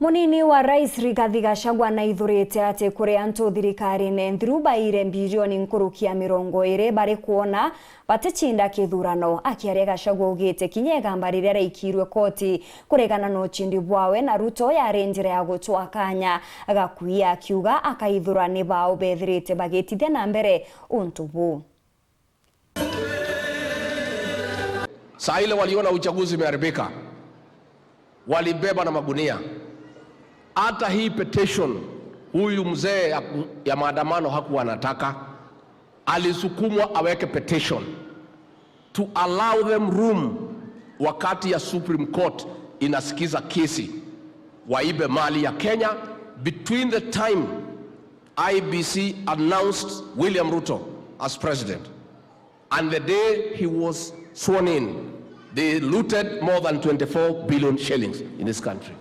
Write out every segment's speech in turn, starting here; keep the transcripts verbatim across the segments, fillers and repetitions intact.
Munini wa Rais Rigathi Gachagua naithurite ati kuri antu thirikarine nthiru baire mbirioni nkuruki ya mirongo iri bari kwona baticinda kithurano. Akiaria, Gachagua augite kinya igamba riria riaikirwe koti kuregana na ucindi bwawe na Ruto yari njira ya gutwa kanya ga kwiya, akiuga akaithura ni bau bethirite bagitithia na mbere untu buu. Saa ile waliona uchaguzi imeharibika, walibeba na magunia. Hata hii petition, huyu mzee ya, ya maandamano hakuwa anataka, alisukumwa aweke petition to allow them room wakati ya Supreme Court inasikiza kesi, waibe mali ya Kenya between the time I B C announced William Ruto as president. And the day he was sworn in, they looted more than twenty-four billion shillings in this country.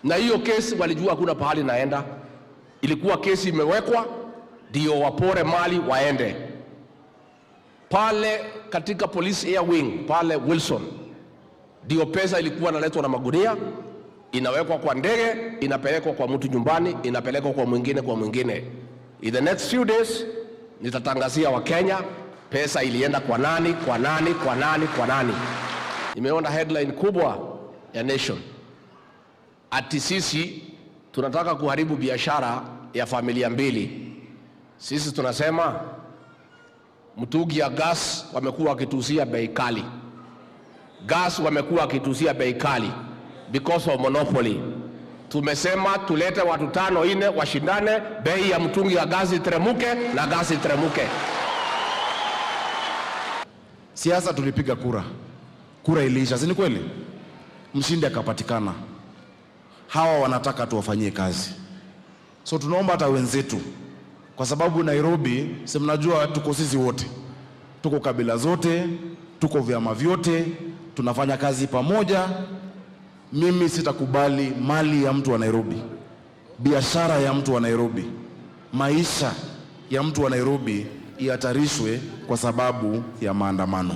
Na hiyo kesi walijua hakuna pahali naenda. Ilikuwa kesi imewekwa, ndio wapore mali waende. Pale katika police air wing, pale Wilson, ndio pesa ilikuwa inaletwa na magunia, inawekwa kwa ndege, inapelekwa kwa mtu nyumbani, inapelekwa kwa mwingine, kwa mwingine. In the next few days, nitatangazia Wakenya pesa ilienda kwa nani, kwa nani, kwa nani, kwa nani. Nimeona headline kubwa ya Nation, ati sisi tunataka kuharibu biashara ya familia mbili. Sisi tunasema, mtungi ya gas wamekuwa wakituuzia bei kali. Gas wamekuwa wakituuzia bei kali because of monopoly. Tumesema tulete watu tano, nne washindane, bei ya mtungi ya gas iteremuke na gas iteremuke. Siasa tulipiga kura. Kura iliisha, si ni kweli? Mshindi akapatikana. Hawa wanataka tuwafanyie kazi. So tunaomba hata wenzetu, kwa sababu Nairobi, si mnajua tuko sisi wote. Tuko kabila zote, tuko vyama vyote, tunafanya kazi pamoja. Mimi sitakubali mali ya mtu wa Nairobi, biashara ya mtu wa Nairobi, maisha ya mtu wa Nairobi ihatarishwe kwa sababu ya maandamano.